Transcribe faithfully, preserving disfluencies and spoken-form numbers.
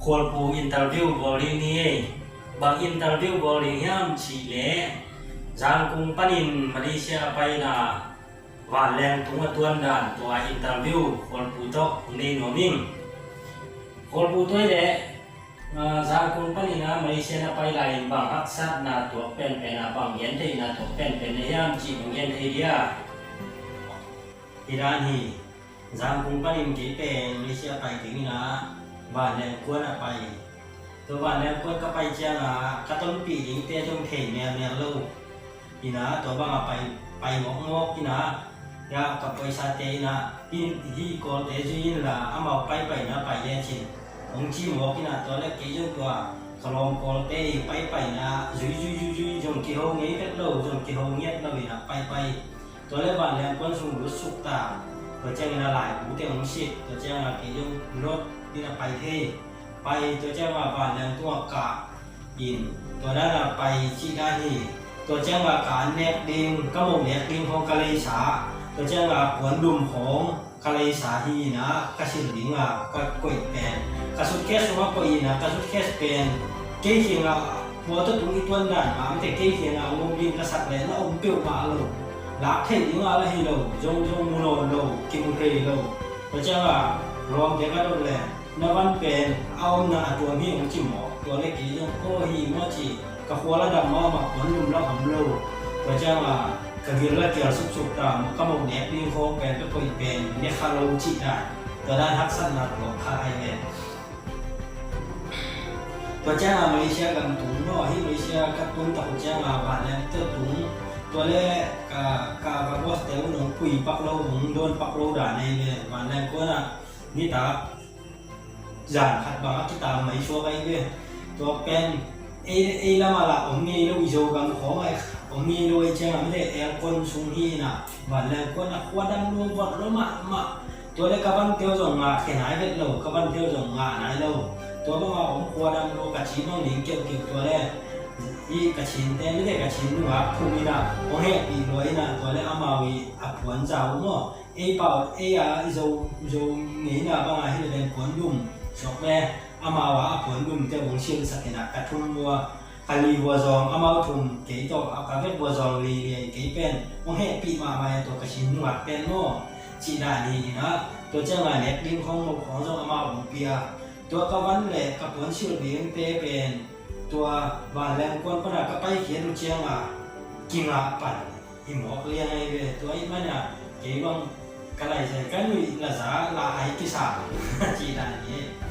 Khualpu interview bawl ding ni ei. Bang interview bawl ding hiam cih leh Zangkung panin Malaysia a paina vanleng tung a tuan dan tua interview Khualpu tawh hong nei nuam ing. Khualpu tawh i leh Zangkung panin a Malaysia na pai lai in bang haksatna tuak penpen a bang gentheihna tuak penpen na hiam cih nong genthei dia? Hi dan hi. Zangkung panin kei pen Malaysia pai keng in a vanleng kuan a pai. Tua vanleng kuan ka pai ciang a ka tonpih dingte zong thei melmel lo. Ina tua banga pai pai mawkmawk ina ya ka paisate ina hi kawlte zui inla amau paipaina pai lecin hong ci mawk ina tua le kei zong tua ka lawm kawlte i paipaina zui zui zui zui zong kiho ngei vet lo zong kiho ngiat lo ina paipai tua le vanleng kuan sung lut suk ta tua ciang ina lai bu te hong sik tua ciang a kei zong lot ina pai thei pai tua ciang a vanleng tua ka in tua dana pai cih dan hi. Tua cianga ka an nek ding ka mawh nek ding khong ka leisa tua cianga kuan lum khong ka leisa hi ina ka sil dinga ka koih pen ka suitcase sunga koih ina ka suitcase pen kei kianga puata tung i tuan dan ma amte kei kianga ngom ding ka sak le na om peuh mah lo lak theih dinga la hi lo zong zong mu lo lo kimu thei lo tua cianga lawmte ka dot le na van pen a omna a tuam hi hong ci maw tua le kei zong aw hi maw ci ka khual a dam mahmah kuan lum la om lo tua cianga ka gil la kial suksuk ta maw ka mawh nek ding khawng pen ka koih pen ne kha lo cih dan tua dan haksatna tuak kha ai ve. Tua cianga Malaysia gam tung maw hi Malaysia ka tun tak uh cianga vanleng tua tung tua le ka ka ka boss te uh nong pui pak lo nong don pak lo dan ai ve vanleng kuan a nitak zan khat bang a kitam mai suak ahi ve tua pen ei ei lama la om ngei lo i Zogam khawng ai om ngei lo ei ciang a mite aircon sung hi ina vanleng kuan a khua dam lo vot lo mahmah tua le ka van teu zong ngah khe nai vet lo ka van teu zong ngah nai lo tua banga om khua dam lo ka cin bang ding keuhkeuh tua le i ka cinte mite ka cin nungak phum ina hong hehpih lua ina tua le amau i a puan zau maw ei pau ei a i zo zo ngeina banga hi le ven kuan lum suak le amau a a puan lum te hong silsak ina ka thum vua ka li vua zawng amau thum kei tawh a ka vek vua zawng li liai kei pen hong hehpih mahmah e tawh ka sin nungak pen maw cih dan hi ina tua cianga nek ding khong mo khong zong amau hong pia tua ka van le ka puan silh dingte pen tua vanleng kuan pana ka paikhiat uh cianga kingah pan i mawk liang ahi ve tua i mana kei bang ka laizai ka nuih la za la ai kisa ci dan hi.